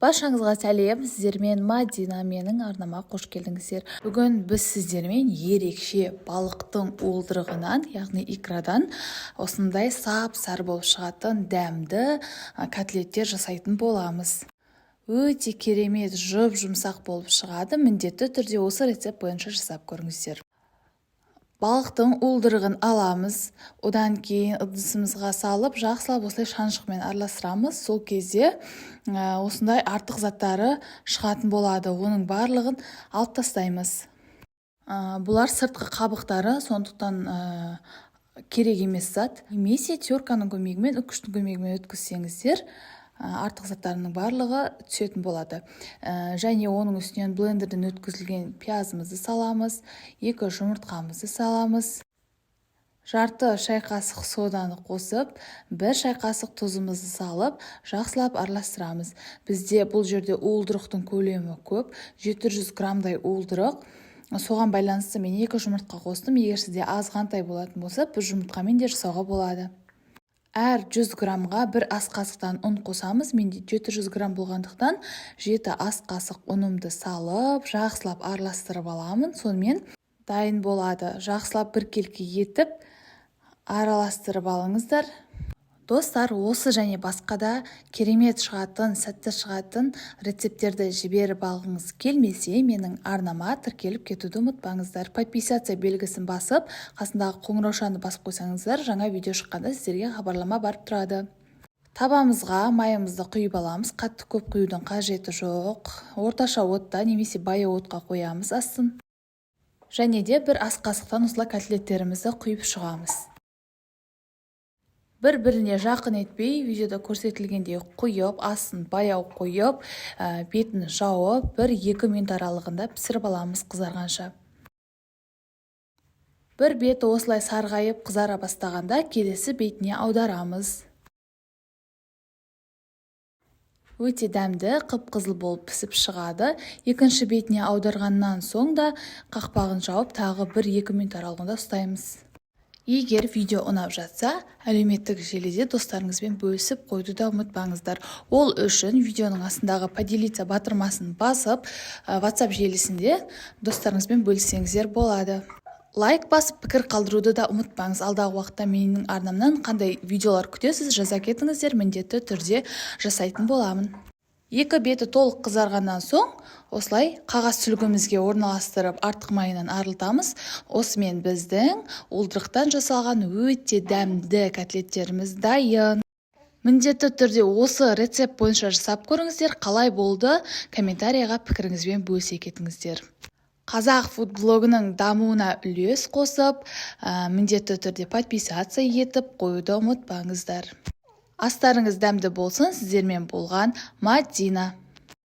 Баршаңызға сәлем! Сіздермен Мадина. Менің арнама қош келдіңіздер! Бүгін біз сіздермен ерекше балықтың уылдырығынан, яғни икрадан осындай сап-сары болып шығатын дәмді котлеттер жасайтын боламыз. Өте керемет, жұп-жұмсақ болып шығады. Міндетті түрде осы рецепт бойынша жасап көріңіздер. Балықтың уылдырығын аламыз, одан кейін ыдысымызға салып, жақсылап осылай шанышқымен араластырамыз. Сол кезде осындай артық заттары шығатын болады. Оның барлығын алып тастаймыз. Бұлар сыртқы қабықтары, сондықтан керек емес зат. Немесе терканың көмегімен, үккіштің көмегімен өткізсеңіздер, артық заттарының барлығы түсетін болады. Және оның үстінен блендерден өткізілген пиязымызды саламыз, екі жұмыртқамызды саламыз, жарты шай қасық соданы қосып, 1 шай қасық тұзымызды салып, жақсылап араластырамыз. Бізде бұл жерде уылдырықтың көлемі көп, 700 граммдай уылдырық. Соған байланысты мен екі жұмыртқа қостым. Егер сізде азғантай болатын болса, бір жұмыртқамен де жасауға болады. Әр 100 граммға 1 ас қасықтан ұн қосамыз. Менде 700 грамм болғандықтан, 7 ас қасық ұнымды салып, жақсылап араластырып аламын. Сонымен дайын болады. Жақсылап біркелкі етіп араластырып алыңыздар. Достар, осы және басқа да керемет шығатын, сәтті шығатын рецепттерді жіберіп алғыңыз келмесе, менің арнама тіркеліп кетуді ұмытпаңыздар. Подписаться белгісін басып, қасындағы қоңыраушаны басып қойсаңыздар, жаңа видео шыққанда сіздерге хабарлама барып тұрады. Табамызға майымызды құйып аламыз. Қатты көп құюдың қажеті жоқ. Орташа отта немесе баяу отқа қоямыз астын. Және де 1 ас қасықтан осылай котлеттерімізді құйып шығамыз. Бір-біріне жақын етпей, видеода көрсетілгендей құйып, астын баяу қойып, бетін жауып, 1-2 минут аралығында пісіріп аламыз қызарғанша. Бір беті осылай сарғайып, қызара бастағанда, келесі бетіне аударамыз. Өте дәмді, қып-қызыл болып пісіп шығады. Екінші бетіне аударғаннан соң да қақпағын жауып, тағы 1-2 минут аралығында ұстаймыз. Егер видео ұнап жатса, әлеуметтік желіде достарыңызбен бөлісіп қоюды да ұмытпаңыздар. Ол үшін видеоның астындағы «Поделиться» батырмасын басып, WhatsApp желісінде достарыңызбен бөліссеңіздер болады. Лайк басып, пікір қалдыруды да ұмытпаңыз. Алдағы уақытта менің арнамнан қандай видеолар күтесіз, жаза кетіңіздер, міндетті түрде жасайтын боламын. Екі беті толық қызарғаннан соң, осылай қағаз сүлгімізге орналастырып, артық майынан арылтамыз. Осымен біздің уылдырықтан жасалған өте дәмді котлеттеріміз дайын. Міндетті түрде осы рецепт бойынша жасап көріңіздер. Қалай болды, комментарийға пікіріңізбен бөлісе кетіңіздер. Қазақ фуд блогының дамуына үлес қосып, міндетті түрде подписаться етіп қоюды ұмытпаңыздар. Астарыңыз дәмді болсын! Сіздермен болған Мадина.